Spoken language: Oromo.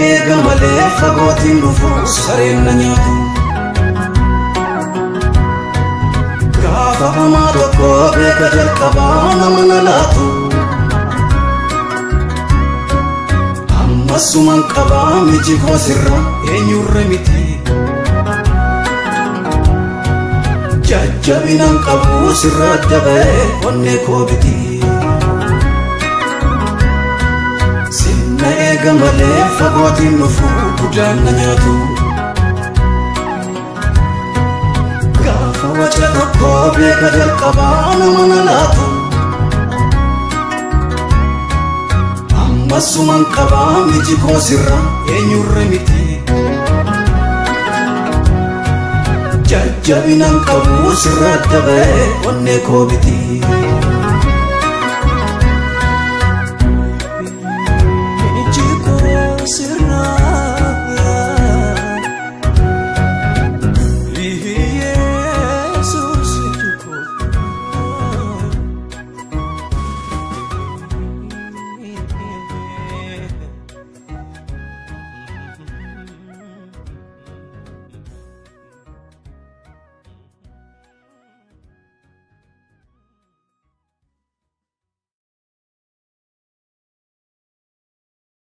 eega malee fagootiin dhufu sareen na nyaatu. Gaafa hamaa tokko beeka jalqabaa nama na laatu. Ammasuman qabaa miji koo sirra eenyurra miti. Jajjabinan qabu sirra adda ba'ee onnee koo biti. Sinna eega malee fagootiin dhufu budaan na nyaatu. Gaafa waca tokko beeka jalqabaa nama na laatu. Ammasuman qabaa miji koo sirra eenyurra miti. Jajjabinan qabu sirra adda ba'ee onnee koo biti.